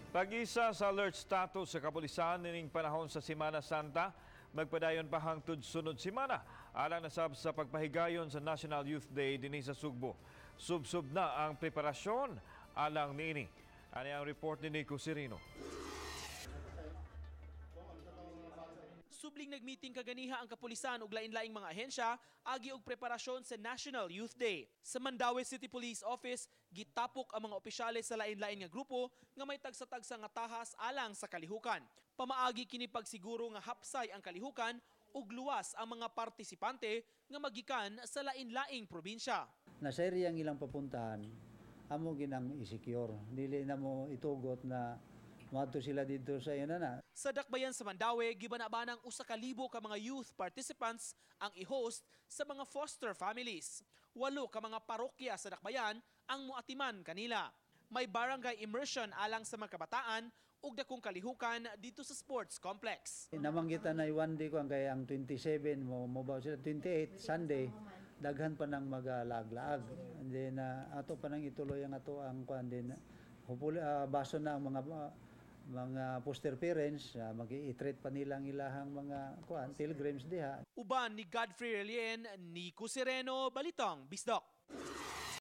Pag-isa sa alert status sa kapulisan nining panahon sa Semana Santa, magpadayon pa hangtod sunod semana alang na sab sa pagpahigayon sa National Youth Day dinhi sa Sugbo. Subsob na ang preparasyon alang niini. Ani ang report ni Nico Serino. Subling nagmeeting kaganiha ang kapulisan ug lain-laing mga ahensya agi og preparasyon sa National Youth Day. Sa Mandaue City Police Office, gitapok ang mga opisyales sa lain-lain nga grupo nga may tagsa-tagsa nga tahas alang sa kalihukan. Pamaagi kini pagsiguro nga hapsay ang kalihukan ug luwas ang mga partisipante nga magikan sa lain-laing probinsya. Na sa area ang ilang papuntahan, amo ginang i-secure. Dili na mo itugot na moadto sila dito sa ina na. Sa dakbayan sa Mandaue, gibanabanang 1,000 ka mga youth participants ang i-host sa mga foster families. 8 ka mga parokya sa dakbayan ang muatiman kanila. May barangay immersion alang sa mga kabataan ug dakong kalihukan dito sa sports complex. Namanggitan na one day ko ang kaya ang 27 mo mo ba sila 28 Sunday, daghan pa nang magalaag-laag. And then ato pa nang ituloy ang ato ang kuan din, hopefully baso na ang mga foster parents, magi-treat pa nila ang ilahang mga kuan pilgrims diha. Uban ni Godfrey Relien, Nico Sereno, Balitang Bisdok.